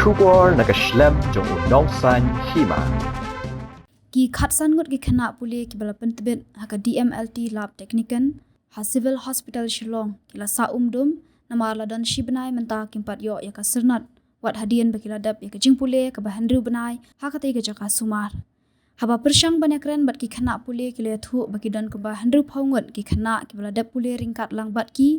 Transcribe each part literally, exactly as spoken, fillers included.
Khubor na ka shlem jong u Nongsaiñ Hima. Ki khatsan ngut ki khynnah pule kiba la pyntbit ha ka D M L T Lab Technician ha Civil Hospital Shillong ki la sah umdum namar la don shi bnai mynta kim pat ïoh ïa ka syrnod, wat hadien ba ki la dep ïa ka jingpule kaba hynriew bnai ha katei ka jaka sumar. Haba pyrshang ban ïakren bad ki khynnah pule, ki la ïathuh ba ki don kumba hynriewphew ngut ki khynnah kiba la dep pule ryngkat lang bad ki,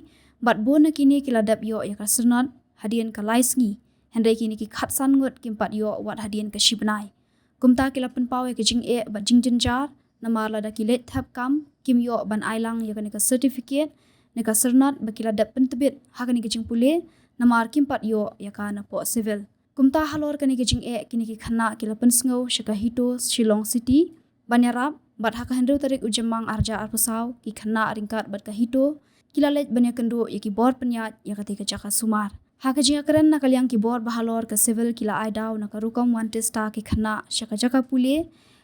bad bun na kine ki la dep ïoh ïa ka syrnod hadien ka lai sngi, hynrei kine ki khatsan ngut kim pat ïoh wat hadien ka shi bnai. Kumta ki la pynpaw ïa ka jingeh bad jingjynjar namar lada ki leit thep kam kim ïoh ban ai lang ïa kane ka certificate ne ka syrnod ba ki la dep pyntbit ha kane ka jingpule namar kim pat ïoh ïa ka napoh Civil. Kumta halor kane ka jingeh, kine ki khynnah ki la pynsngew sha ka HITO Shillong City ban ïarap, bad ha ka hynriew tarik u Jymmang arhajar arphew saw, ki khynnah ryngkat bad ka HITO ki la leit ban ïakynduh ïa ki bor pynïaid ïa katei ka jaka sumar. Ha ka jingïakren na ka liang ki bor bahalor ka Civil, ki la ai daw na ka rukom wan test ki khynnah sha ka jaka pule,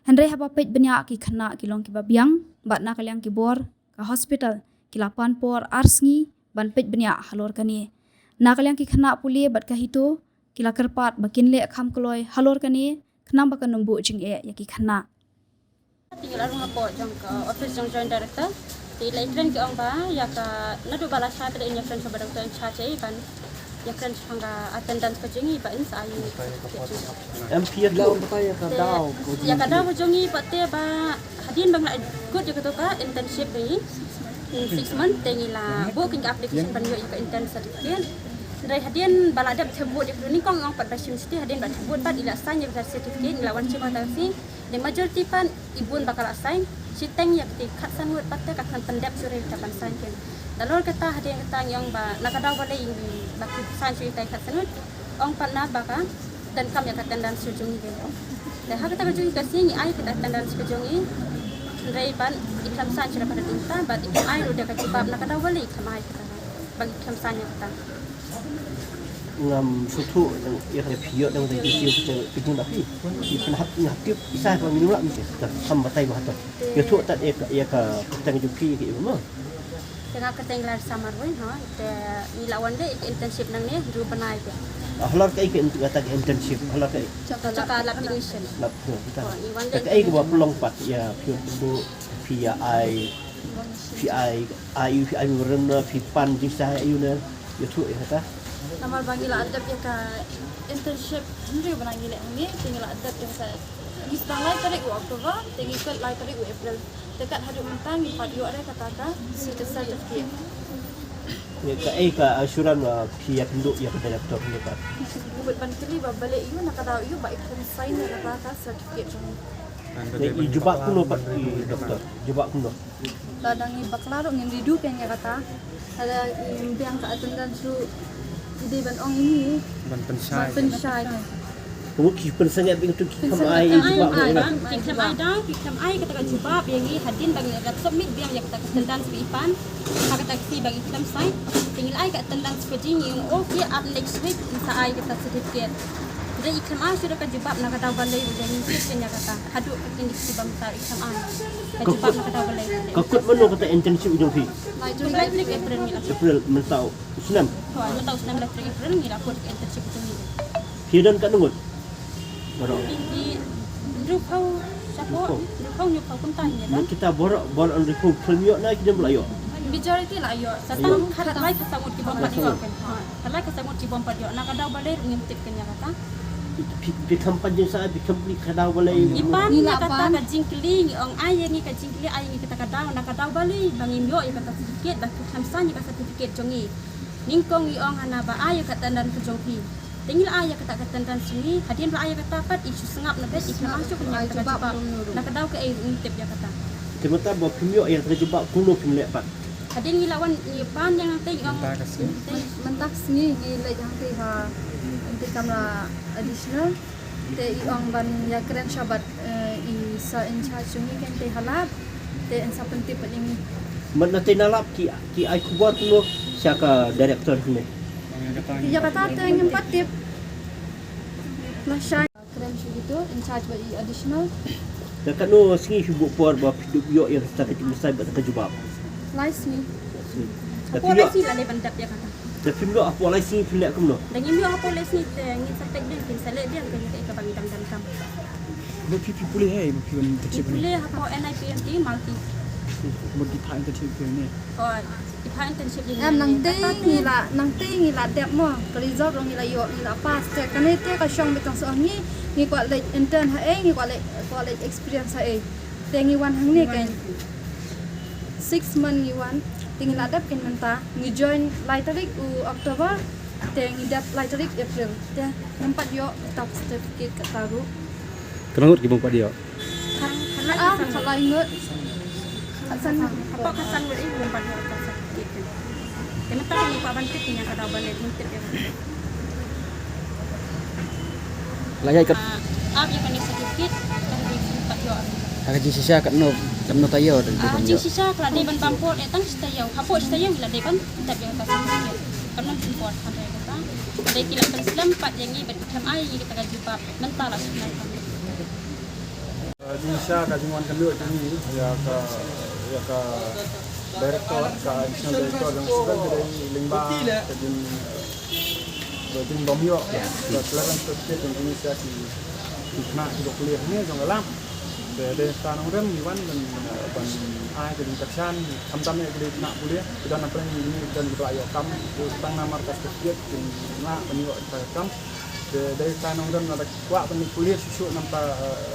hynrei haba peit bniah ki khynnah ki long kiba biang, bad na ka liang ki bor ka hospital ki la pan por ar sngi ban peit bniah halor kane. Na ka liang ki khynnah pule bad ka HITO ki la kyrpad ba kin leh kham kloi halor kane khnang ba kan ym buh jingeh ïa ki khynnah. Te ngi la rung hapoh jong ka office jong Joint Director. Te la ïakren ki ong ba ïa ka, naduh ba la shai te la ïakren sha ba doctor in charge, eh, ban ïakren sha ka attendance ka jong ngi ba in sa ai. Em, phi ïa ka daw ka jong ngi pat te ba hadien ba ngi la kut ïa kato ka internship jong ngi, six month, te ngi la buh ïa ka application ban ïoh ïa ka intern certificate. Hynrei hadien ba la dep thep vote ïa kato, nyngkong ong pat ba shim shuti, hadien ba thep vote pat i la sign ïa ka certificate, ngi la wan shim ha ta ka sngi. Te majority pat i bun ba ka la sign, shiteng ïa kata khatsan ngut pat te ka khlem pyndep shuh re ïa ka ban sign ken. Nalor kata hadien kata ngi ong ba na ka daw balei ba ki sign shuh ïa kata khatsan ngut. Ong pat na ba ka donkam ïa ka attendance ka jong ngi. Te ha kata ka jong ngi ka sngi ngi ai kata attendance ka jong ngi. Hynrei ban i khlem sign shuh da ka dei ta, bad i khlem ai ruh da ka jubab na ka daw balei i khlem ai kata. Ba i khlem sign ïa kata. Ngam sngewthuh ïa ka phi ïoh dang dei ki ïoh ka phi. Phi pynhap ngam tip isa ka ngi lap ni ka kham batai ba ta. Ïoh thuh tat ïa ka, ïa ka kyrteng jong phi ka ïoh ma. Te nga kyrteng Larissa Marwein, ha, te ngi la wan leh ïa ka internship nangne hynriew bnai te. Ah, halor kaei ka int-, kata ka internship, halor kaei? Jaka lab technician. Lab, ha, kita. Oh, ngi wan leh. Te kaei kaba pynlong pat ïa phi pynduh, phi ïa ai, phi ai, ai, phi ai memorandum na, phi pan jingshai ïa u ne, ïathuh ïa kata. Namar ba ngi la dep ïa ka internship hynriew bnai ngi leh hangne, te ngi la dep ïa kata. Ngi sdang lai tarik u October, te ngi kut lai tarik u April. Te kat haduh mynta ngim pat ïoh re kata ka certificate. Ïa kaei ka assurance ba phi ïakynduh ïa ka director ne pat? Ngi bud ban kylli ba balei ïa u, na ka daw ïa u ba i khlem sign ïa kata ka certificate jong ngi. Ïa i jubab kumno pat i doctor? Jubab kumno? Lada ngi bakla ruh ngin ïa duh pynïaid ïa kata. Lada ngim biang ka attendance ruh i dei ban ong ïa ngi. Ban pynshai. Ban pynshai. Kumno ki pynsangeh bad tu ki khlem ai jubab ruh ïa. Ki khlem ai daw, ki khlem ai kata ka jubab ïa ngi hadien ba ngi la submit biang ïa kata ka attendance ba i pan. Ha kata ka sngi ba i khlem sign. Te ngi la ai ka attendance ka jong ngi, ong okay, up next week in sa ai kata certificate. Te i khlem ai shuh da ka jubab na ka daw balei, u dei ngi tip ïa kata. Haduh ka kine ki bam sar i khlem ai ka jubab na ka daw balei. Ka kut mynno kata internship jong phi? Lai tarik April ngi la. April mynta u snem? Hooid, mynta u snem lai tarik April ngi la kut ka internship jong ngi. Phi don katno ngut? Baroh. Phi, phi, hynriewphew shapoh, hynriewphew hynñiewphew kumta hi. Bad kita baroh, baroh hynriewphew khlem ïoh ne ki don ba la ïoh? Majority la ïoh. Sa tang khatlai khatsngut ki bym pat ïoh. Khatlai khatsngut ki bym pat ïoh. Na ka daw balei ruh ngim tip kane kata. Phi, phi khlem pan jingshai, phi khlem kylli ka daw balei? Ngi pan ïa kata ka jingkylli, ngi ong ai ïa ngi ka jingkylli, ai ïa ngi kata ka daw, na ka daw balei ba ngim ïoh ïa kata certificate, ba phi khlem sign ïa ka certificate jong ngi. Nyngkong i ong hana ba ai ïa ka attendance ka jong phi. Te ngi la ai ïa kata ka attendance jong ngi, hadien ba la ai ïa kata pat i shu sngap na bed, i khlem ai shuh kane ka jubab. Na ka daw kaei ruh ngim tip ïa kata. Te mynta ba phim ïoh ïa kata ka jubab kumno phim leh pat? Hadien ngi la wan ngi pan ïa nangtei i ong. Mynta ka sngi. Mynta ka sngi ngi leit hangtei ha, hangtei kamra additional. Te i ong ban ïakren sha bad, eh, i sir in charge jong ngi kane te ha lab. Te in sa pyntip bad ïa ngi. Mynta te na lab ki, ki ai khubor kumno sha ka director kumne? Ïa kata te ngim pat tip. Lashai kren sha kito in charge bad i additional. Te katno sngi phi buh por ba phi dup ïoh ïa kata ka jingmessage bad ka jubab? Lai sngi. Te phi ïoh lai sngi la leh ban dep ïa kata. Da phim ïoh hapoh lai sngi phin leh kumno? Da ngim ïoh hapoh lai sngi te ngin sa peit biang, ngin sa leh biang, ngin sa leh biang. Ba phi phi pule hi, ba phi wan internship hi? Pule hapoh N I P M T Malki. Ba phi pha internship hi ne? Oh, phi pha internship hi ne? Em, nangtei ngi la, nangtei ngi la dep mo. Ka result ruh ngi la ïoh, ngi la pass. Te kane te ka shong beit tang shuh ha ngi, ngi kwah leit intern ha ei, ngi kwah leit, kwah leit experience ha ei. Te ngi wan hangne kein. Six month ngi wan, te ngi la dep kein mynta. Ngi join lai tarik u October, te ngi dep lai tarik April. Te ngim pat ïoh kata certificate kata ruh. Katno ngut ki bym pat ïoh? Khat, khat lai, ah, khat lai ngut. Khat san. Hapoh khat san ngut, eh, bym pat ïoh kata certificate. Te mynta ngi kwah ban tip ïa ka daw ban leh, ban tip ïa ka. La ïa ka. Ah, ap ïa kane certificate, ka dei ban pat ïoh. Ha ka jingshisha katno, katno taïew? Ah, jingshisha ka la dei ban bam por, eh, tang shi taïew. Hapoh shi taïew la dei ban tap ïa ka certificate. Katno pynpor, hynrei kata. Dei ki la pynslem pat ïa ngi bad ki khlem ai ïa ngi kata ka jubab. Mynta la shu nai. Jingshisha ka jingwan kynduh jong ngi ïa ka, ïa ka director, ka additional director jong ka state, ka dei lyngba ka jing, eh, ka jingbym ïoh ka clearance certificate jong ngi sha ki, ki khynnah kiba pule hangne jong ka lad. Te dei ka nongrim ngi wan ban, eh, ban ai ka jingkyrshan, khamtam ïa ki dei khynnah pule, ki don napdeng ngi, ki don kiba la ïoh kam tang namar ka certificate, kin lah ban ïoh ka kam. Te dei ka nongrim lada kwah ban pule shuh shuh namta,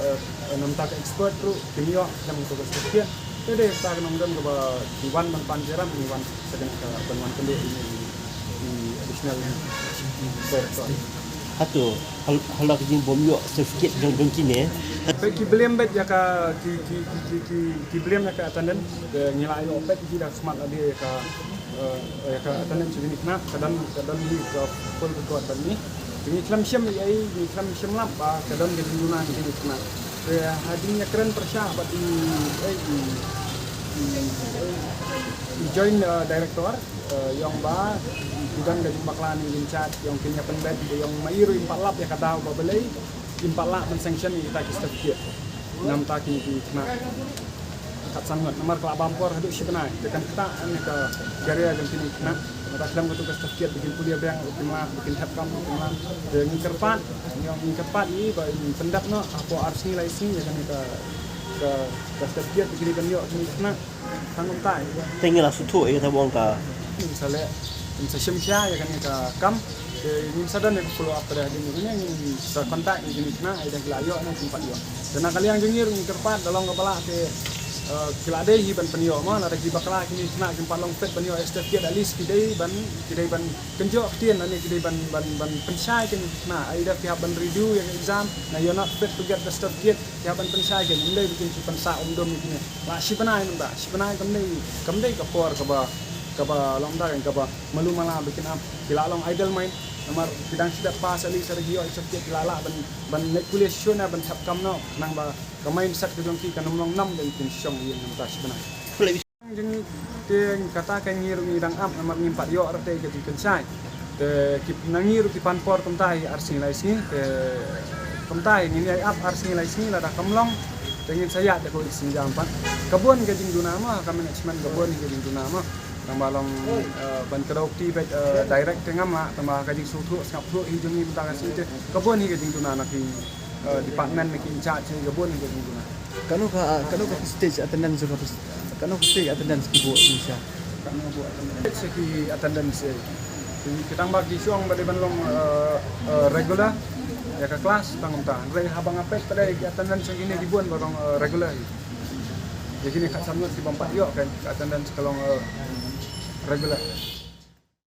eh, eh, namta ka expert ruh kim ïoh khlem ka certificate. Te dei ka nongrim kaba ngi wan ban pan jingïarap, ngi wan sa kane ka ban wan kynduh ïa i, i additional director. Hato hal-, halor ka jingbym ïoh certificate jong, jong kine. Peit ki blame beit ïa ka, ki, ki blame ïa ka attendance. Te ngi la ïoh peit ki da smat lade ïa ka, eh, ïa ka attendance jong kine ki khynnah, ka don, ka don hi ka full record bad ngi. Te ngi khlem shim ei ei, ngi khlem shim lap ba ka don ka jingduna jong kine ki khynnah. Te ha jingïakren pyrshah bad i, eh, i, i, i joint, eh, director, eh, ïong ba ki don ka jingbakla ne in charge, ïong kin ïa pynbeit, ïong ma i ruh im pat lap ïa ka daw ba balei im pat lah ban sanction ïa kita ki certificate. Namta kine ki khynnah. Kat san ngut, namar ka la bam por haduh shi bnai. Te kan ktah ïa ka career jong kine ki khynnah. Namar khlem katu ka certificate ba kin pule biang, ba kin lah, ba kin thep kam, ba kin lah. Te ngi kyrpad, ngi kyrpad ïa i ba in pyndep noh hapoh ar sngi lai sngi ïa kane ka, ka, ka certificate ba kin ïoh kine ki khynnah. Tang kumta ïa. Te ngi la sngewthuh ïa kata ba ong ka. Ngin sa leh, ngin sa shim shai ïa kane ka kam. Te ngin sa don ïa ka follow up, pada hadien kane ngin sa contact ïa kine ki khynnah, ïa ki la ïoh ne kim pat ïoh. Te na ka liang jong ngi ruh ngi kyrpad da long kaba lah te, eh, ki la dei hi ban pynïoh mo, lada ki bakla kine ki khynnah kim pat long fit ban ïoh certificate, at least ki dei ban, ki dei ban kynjoh ktien lane ki dei ban, ban, ban pynshai kine ki khynnah. Either ki hap ban redo ïa ka exam, na you're not fit to get the certificate, ki hap ban pynshai kine, ym dei ba kin shu pynsah umdum ïa kine. La shi bnai mynta, shi bnai kam dei, kam dei ka por kaba, kaba long da kaba malu mala ba kin ap, ki la long idle mind, namar ki dang shu dep pass, at least lada ki ïoh certificate ki la lah ban, ban leit pule shuh ne ban thep kam noh, khnang ba ka mindset ka jong ki kan ym long nam, ban kin shong ïing mynta shi bnai. Jong ngi te kata ka ngi ruh ngi dang ap namar ngim pat ïoh rta ka jingpynshai. Te ki na ngi ruh ki pan por kumta hi ar sngi lai sngi, te kumta hi ngin ïai ap ar sngi lai sngi, lada kam long te ngin sa ïaid da kawei ka sienjam pat. Ka bun ka jingduna mo, ka management ka bun hi ka jingduna mo. Tang ba long, eh, ban kdew kti beit, eh, direct te ngam lah, tang ba ka jingsngewthuh sngewthuh hi jong ngi mynta ka sngi te ka bun hi ka jingduna na ki, eh, department na ki in charge, ka bun hi ka jingduna. Kano ka, kano ka stage attendance ka, kano ka stage attendance ki buh hynrei sha? Kano buh attendance? Stage ki attendance, eh, ki tang ba ki shong ba dei ban long, eh, eh, regular ïa ka class tang kumta. Hynrei haba nga peit pat dei ki attendance jong kine ki bun ba long, eh, regular hi. Ïa kine kat san ngut ki bym pat ïoh ka attendance ka long, eh, regular.